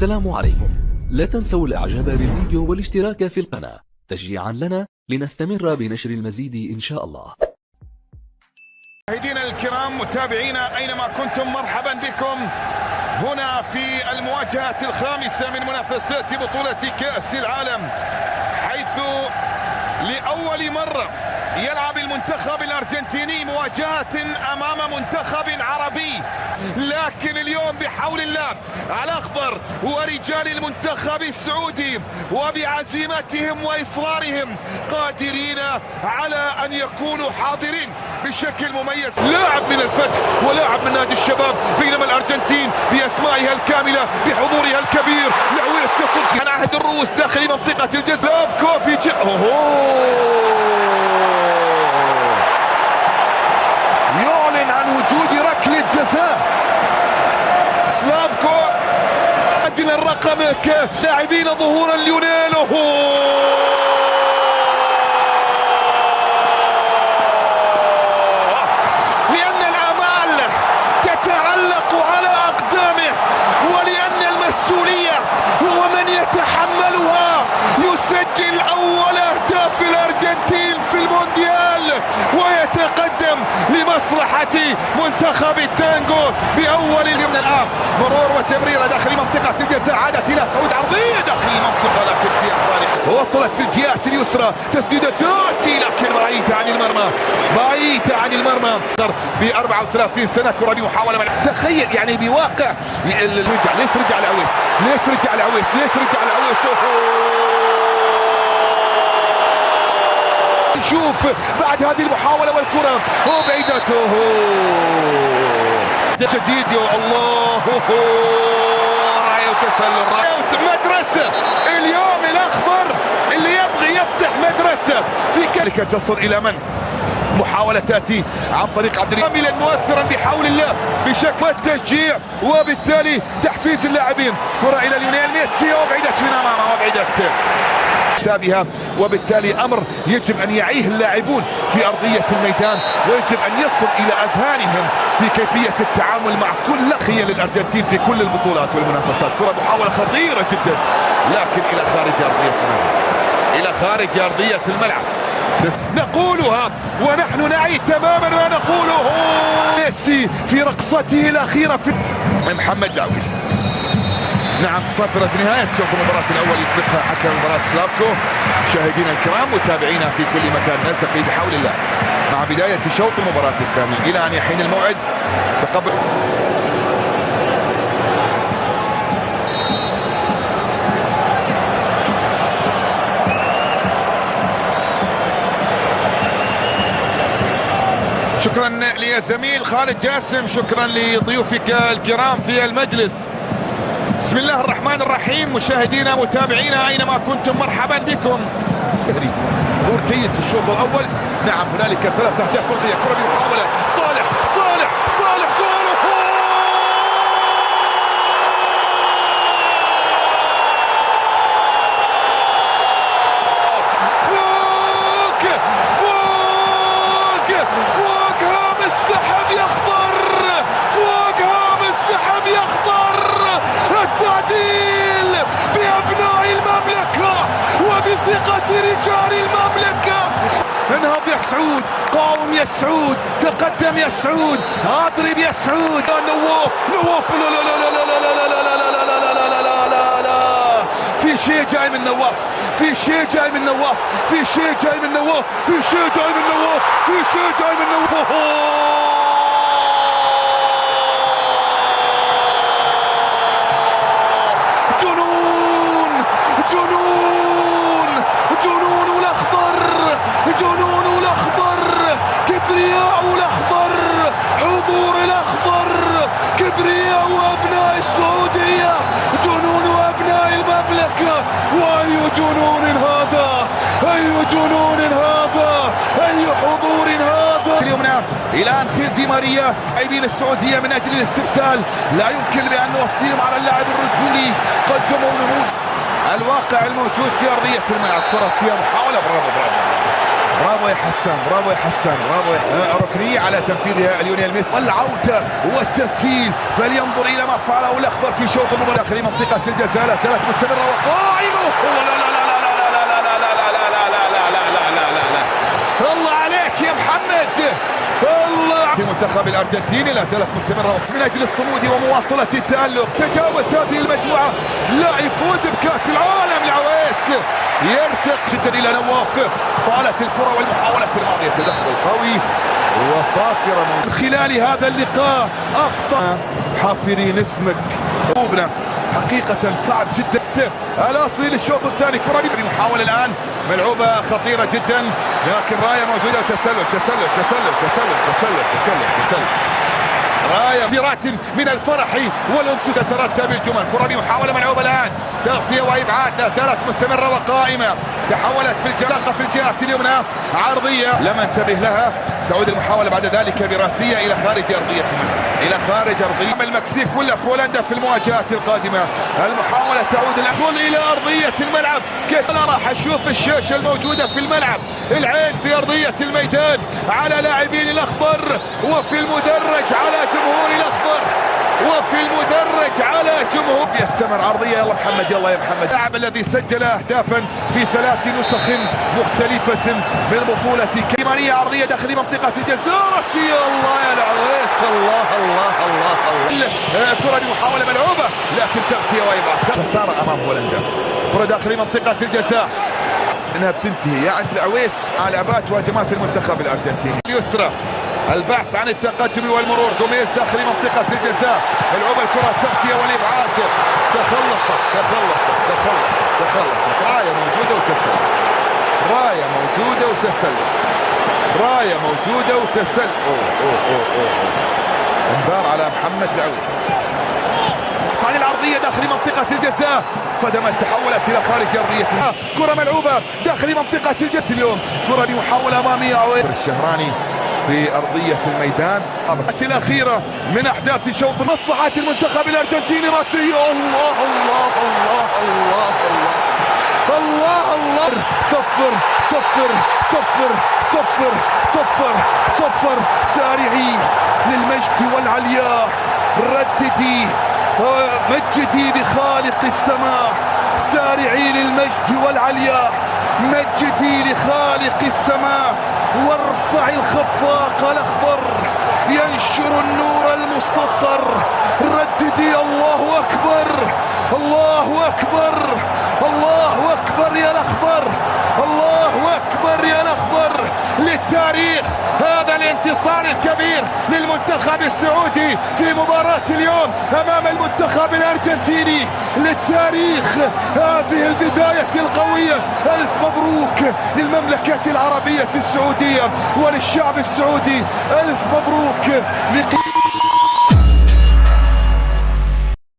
السلام عليكم. لا تنسوا الاعجاب بالفيديو والاشتراك في القناة تشجيعا لنا لنستمر بنشر المزيد ان شاء الله. مشاهدينا الكرام، متابعينا اينما كنتم، مرحبا بكم هنا في المواجهة الخامسة من منافسات بطولة كأس العالم، حيث لأول مرة يلعب المنتخب الأرجنتيني مواجهة أمام منتخب عربي. لكن اليوم بحول الله الأخضر ورجال المنتخب السعودي وبعزيمتهم وإصرارهم قادرين على أن يكونوا حاضرين بشكل مميز. لاعب من الفتح ولاعب من نادي الشباب، بينما الأرجنتين بأسمائها الكاملة بحضورها الكبير. العويس يصد عن عهد الروس داخل منطقة الجزاء. كوفي يعلن عن وجود ركلة جزاء. سلافكو أدنى الرقم كلاعبين ظهورا ليونيل. لأن الآمال تتعلق على أقدامه، ولأن المسؤولية هو من يتحملها. يسجل أول أهداف الأرجنتين في المونديال ويتقدم لمصلحة منتخب التانجو بأول من الآن. مرور وتمريرة داخل منطقة الجزاء، عادت إلى سعود، عرضية داخل المنطقة لكن في أحوال وصلت في الجهة اليسرى، تسديدة تأتي لكن بعيدة عن المرمى، بعيدة عن المرمى. ب 34 سنة، كرة بمحاولة. تخيل يعني بواقع رجع. ليش رجع العويس؟ ليش رجع العويس؟ ليش رجع العويس؟ نشوف بعد هذه المحاولة والكرة وبعيدته جديد. يا الله، راية وتسلل، راية مدرسة. اليوم الأخضر اللي يبغي يفتح مدرسة في كلك. تصل إلى من؟ محاولة تأتي عن طريق عبد كاملا مؤثرا بحول الله بشكل التشجيع وبالتالي تحفيز اللاعبين. كرة إلى ليونيل ميسي وابعدت من أمامه، وابعدت حسابها، وبالتالي أمر يجب أن يعيه اللاعبون في أرضية الميدان، ويجب أن يصل إلى أذهانهم في كيفية التعامل مع كل لخية للأرجنتين في كل البطولات والمنافسات. كرة محاولة خطيرة جدا لكن إلى خارج أرضية الملعب، إلى خارج أرضية الملعب. نقولها ونحن نعي تماما ما نقوله. ميسي في رقصته الأخيرة في محمد العويس. نعم، صافرة نهاية شوط المباراة الأول يطلقها حكم المباراة سلافكو. مشاهدينا الكرام، متابعينا في كل مكان، نلتقي بحول الله مع بداية شوط المباراة الثاني. إلى أن يحين الموعد تقبل. شكرا للزميل خالد جاسم، شكرا لضيوفك الكرام في المجلس. بسم الله الرحمن الرحيم. مشاهدينا متابعينا اينما كنتم، مرحبا بكم. حضور جيد في الشوط الاول. نعم، هنالك 3 اهداف ملغيه. كره بمحاوله، صالح صالح صالح، جول! فوق فوق فوق هام السحب يخضر، فوق هام السحب يخضر. التعديل بأبناء المملكة وبثقة رجال المملكة. انهض يا سعود، قاوم يا سعود، تقدم يا سعود، اضرب يا سعود. نواف نواف، لا لا لا لا لا لا لا لا لا لا لا لا لا. في شيء جاي من نواف، في شيء جاي من نواف، في شيء جاي من نواف، في شيء جاي من نواف، في شيء جاي من نواف. جنون جنون جنون الأخضر، جنون الأخضر، كبرياء الأخضر، حضور الأخضر، كبرياء أبناء السعودية، جنون أبناء المملكة. وأي جنون هذا، أي جنون هذا، أي حضور هذا. اليمنى إلى أنخيل دي ماريا، لاعبين السعودية من أجل الاستبسال. لا يمكن بأن نوصيهم على اللاعب الرجولي، قدموا نموذج الواقع الموجود في أرضية الملعب. كرة فيها محاولة، برافو برافو برافو يا حسان، برافو يا حسان، برافو يا. ركنيه على تنفيذها ليونيل ميسي، العودة والتسجيل. فلينظر الى ما فعله الاخضر في شوط المباراة داخل منطقة الجزاء، لا زالت مستمرة وقائمه. لا لا لا لا لا لا لا لا لا لا لا لا لا لا لا لا. الله عليك يا محمد، الله. في المنتخب الارجنتيني لا زالت مستمرة من اجل الصمود ومواصله التالق. تجاوز هذه المجموعه، لا يفوز بكاس العالم. العويس يرتق جدا الى نواف، طالت الكره والمحاوله الماضية تدخل قوي وصافره. من خلال هذا اللقاء اخطا حافرين اسمك قلوبنا، حقيقة صعب جدا. الأصلي للشوط الثاني، كرة بمحاولة الآن ملعوبة خطيرة جدا، لكن راية موجودة. تسلل تسلل تسلل تسلل تسلل تسلل تسلل. راية جرات من الفرح والانتصار تترتب الجمل. كرة بمحاولة ملعوبة الآن، تغطية وإبعاد، لا زالت مستمرة وقائمة. تحولت في الجلاقة في الجهة اليمنى، عرضية لم انتبه لها. تعود المحاولة بعد ذلك براسية إلى خارج أرضية الملعب، إلى خارج أرضية المكسيك ولا بولندا في المواجهات القادمة. المحاولة تعود الأخول إلى أرضية الملعب. كيف لا راح أشوف الشاشة الموجودة في الملعب، العين في أرضية الميدان على لاعبين الأخضر، وفي المدرج على جمهور الأخضر، وفي المدرج على جمهور. يستمر عرضية، يلا محمد، يلا يا محمد. اللاعب الذي سجل أهدافا في 3 نسخ مختلفة من بطولة كيمانية. عرضية داخل منطقة الجزاء، رأسية، الله يا العويس، الله الله الله الله. كرة بمحاولة ملعوبة لكن تغطية وإبعاد. خسارة أمام هولندا. كرة داخل منطقة الجزاء انها بتنتهي يا عند العويس على لعبات وهجمات المنتخب الارجنتيني. اليسرى البحث عن التقدم والمرور، جوميز داخل منطقة الجزاء، ملعوبة الكرة، التغطية والإبعاد. تخلصت تخلصت تخلصت تخلصت. راية موجودة وتسلل، راية موجودة وتسلل، راية موجودة وتسلل. أوه أوه أوه أوه. انذار على محمد العويس. عن العرضية داخل منطقة الجزاء، اصطدمت، تحولت إلى خارج أرضية. كرة ملعوبة داخل منطقة الجزاء اليوم، كرة بمحاولة أمامية. الشهراني في أرضية الميدان. الأخيرة من أحداث شوط مصلحة المنتخب الأرجنتيني. رأسية، الله الله الله الله الله الله الله. صفر صفر صفر صفر صفر صفر. سارعي للمجد والعلياء، رددي مجدي بخالق السماء. سارعي للمجد والعلياء، مجدي لخالق السماء. وارفع الخفاق الأخضر ينشر النور المسطر. رددي الله أكبر، الله أكبر، الله أكبر يا الأخضر، الله أكبر يا الأخضر. للتاريخ هذا الانتصار الكبير للمنتخب السعودي في مباراة اليوم أمام المنتخب الأرجنتيني. للتاريخ هذه البداية القوية. ألف مبروك للمملكة العربية السعودية وللشعب السعودي. ألف مبروك.